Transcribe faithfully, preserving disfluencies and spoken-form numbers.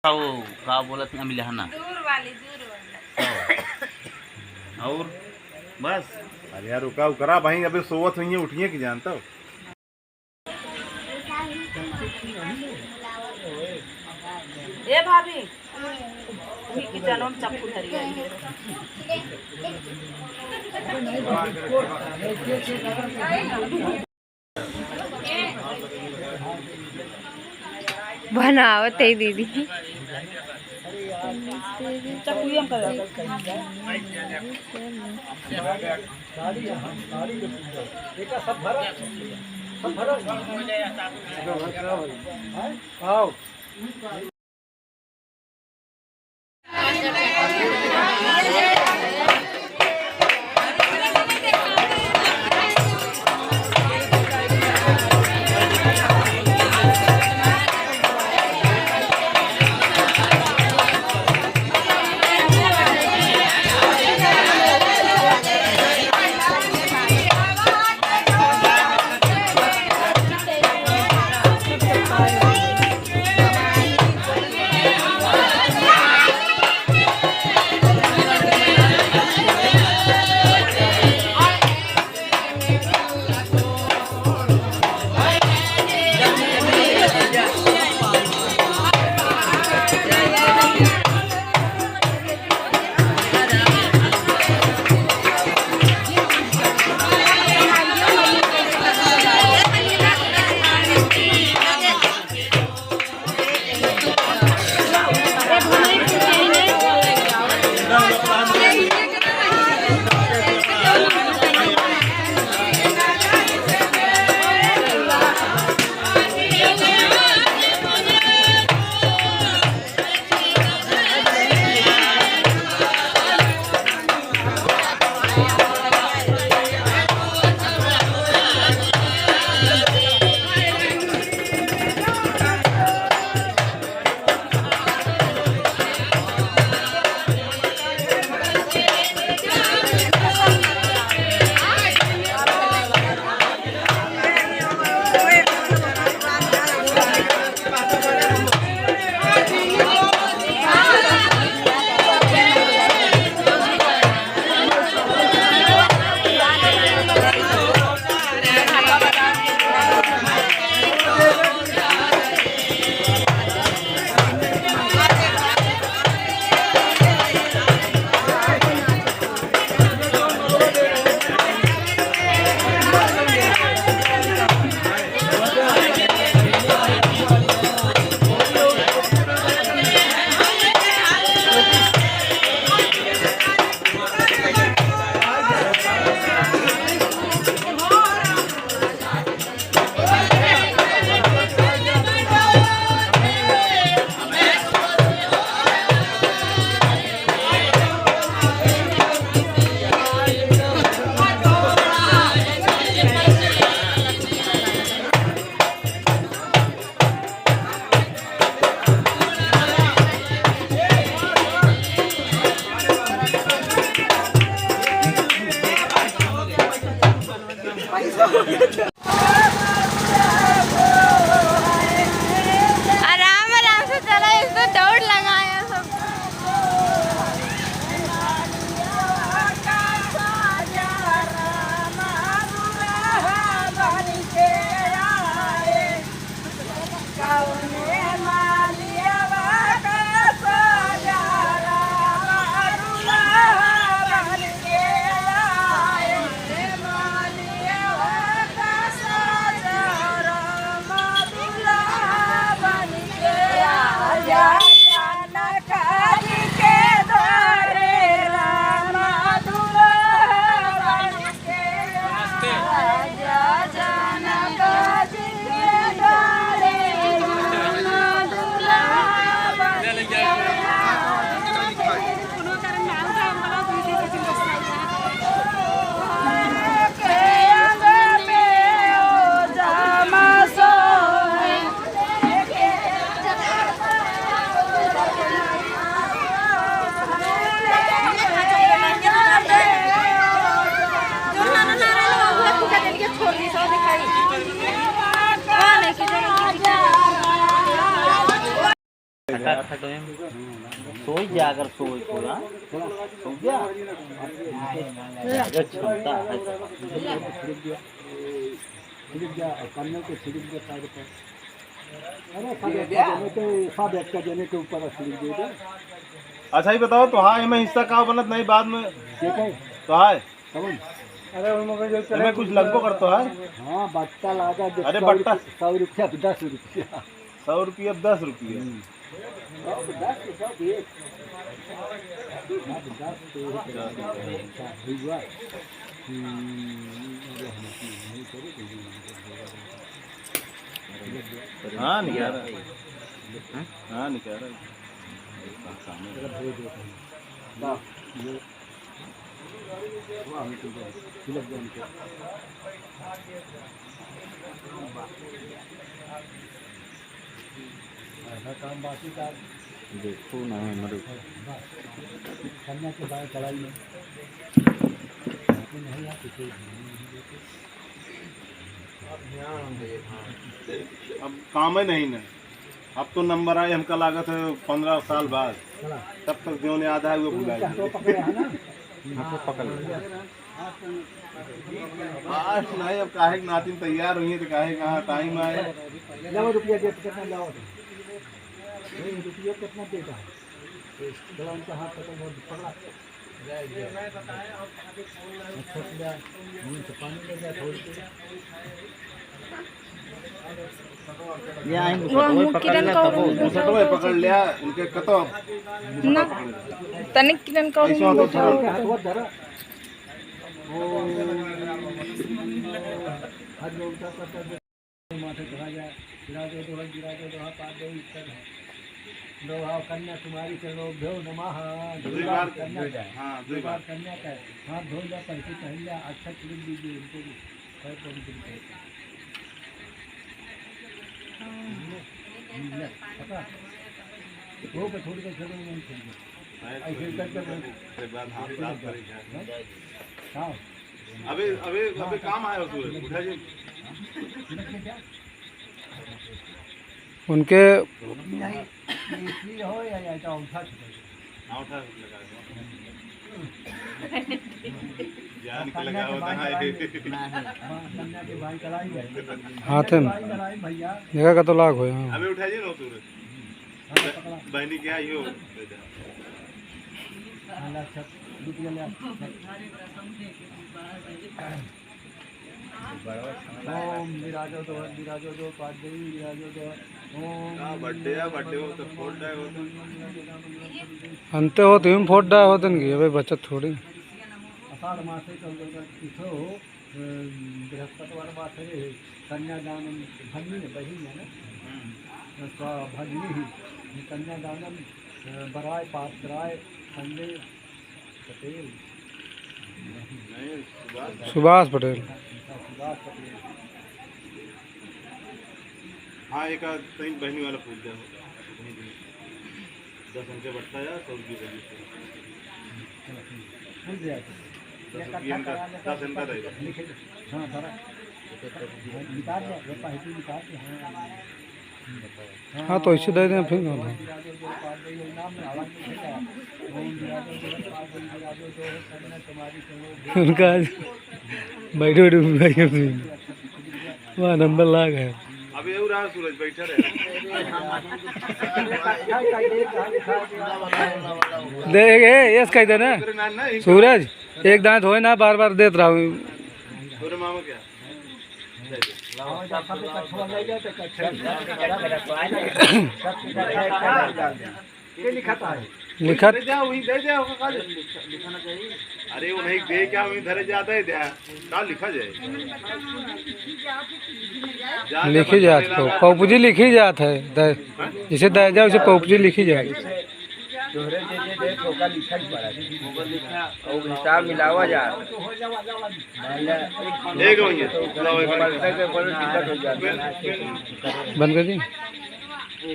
का वो, का बोलत हैं, अमिलहना। दूर वाली, दूर वाली। और बस। अरे यार, रुका, उकरा भाई, अबे सोवत हुई है, उठिए कि जानता हो। ए भाभी, तुम्ही किचन में चप्पू धरी है। बनावत है दीदी। आओ। सोई जा, अगर सोई, सोई, हाँ? सोई जा। अगर क्षमता है तो। छिड़क जा, कन्ने को छिड़क जा साइड पर। अरे, सब एक का जने के, सब एक का जने के ऊपर छिड़क दे दे। अच्छा, ये बताओ, तो हाँ, एमे हिस्सा का बनत नहीं बाद में? ठीक है। तो हाँ। कौन? अरे, उन लोगों जो चले एमे कुछ लगबो करतो है? हाँ, बट्टा लागा दे, अरे, सौ बट्टा। रुपया, सौ रुपया, दस रुपया। सौ रुपया, दस रुपया। हम्म। सौ, दस, सौ एक। अब दस तो एक। अच्छा, हुआ। हम्म, अरे, हम अपनी नहीं करें, तो ये हाँ, निकाल रहा है। हाँ, निकाल रहा है। देखो ना, हमारे कन्या के बारे कढ़ाई में। अब काम है नहीं ना। अब तो नंबर आए, हमका लागत है पन्द्रह साल बाद, तब तक जो ने आधा है वो भुला जाए। फास्ट नहीं, अब काहे के नातिन तैयार हुई है तो काहे कहाँ टाइम आए। लाओ रुपया दे, कितना लाओ? नहीं, रुपया कितना देता है? चलो, उनका हाथ पकड़, पकड़ा। वो मुँह किरण का मुसटवे पकड़ लिया, उनके कतो ना, तनिक किरण का ऐसे मुँह हाथ उठा। माथे चढ़ा जाए, विराजो दोहर, विराजो दोहा, पाद दो इतर है। दोहा कन्या कुमारी के लोग भ्यो नमः। दुई बार कन्या का, हाँ, दुई बार कन्या का हाथ धो लिया, पहले पहन लिया, अक्षत लिख दीजिए इनको भी, पैर को भी लिख दीजिए। ले, पकड़। वो पे थोड़ी देर छोड़ दो, नहीं छोड़ दो। ऐसे करके के बाद हाथ साफ करेगा। हाँ। अबे, अबे, अबे काम आया सूरज, उठा जी। उनके हाँ, उठा लगा। जान के लगा होता है। हाथ में। देखा का तो लाग होय, हाँ। अबे उठा जी ना सूरज। बहनी के आई हो। ओम विराजो दो, विराजो दो, पाद देवी विराजो दो। ओम का बर्थडे है, बर्थडे हो तो फोड़ रहे हो तो। अंते हो तो हम फोड़ रहे हो तो नहीं, अबे बचत थोड़ी। आषाढ़ मासे का इथो, अ, बृहस्पतिवार मासे कन्यादान भगनी है, बहिन है ना? हम्म। तो भगनी ही कन्यादान, अ, बराय पात्राय संगे पटेल। नहीं, सुभाष। सुभाष पटेल। सुभाष पटेल। हाँ, एक आध तीन बहनी वाला पूछ दे। दस इनके बट्टा या सौ रुपये का। पूछ दिया। दस रुपये इनका, दस इनका दे दो। हाँ, सारा। निकाल दे, वो पहले निकाल के, हाँ। हाँ, तो ऐसे दे दें, फिर ना दे। उनका आज बैठे बैठे भाई, वहाँ नंबर लाग है। अबे और रहा सूरज, बैठा रहे। दे, ए, यस कह दे ना। सूरज, एक दांत होए ना, बार बार देत रहा हूँ। तोरे मामा क्या? के लिखत है? लिखत। दे दे, वही दे दे, ओकर का लिख-, लिखना चाहिए। अरे, वो नहीं दे क्या, वही धरे जाता है, दे। का लिखा जाए? जा, जा, लिखी बच्चा जात मेरा को, का पौपुजी लिखी जात है, दे, हाँ? जिसे दे जाओ, उसे पौपुजी लिखी जाए। तोहरे जे जे दे, ओका लिखा ही पड़ा। ओकर लिखा। और हिसाब मिलावा जा। एक वही है। लाओ, एक और। पलटे के ऊपर दिक्कत हो जाती है। बंद कर दी।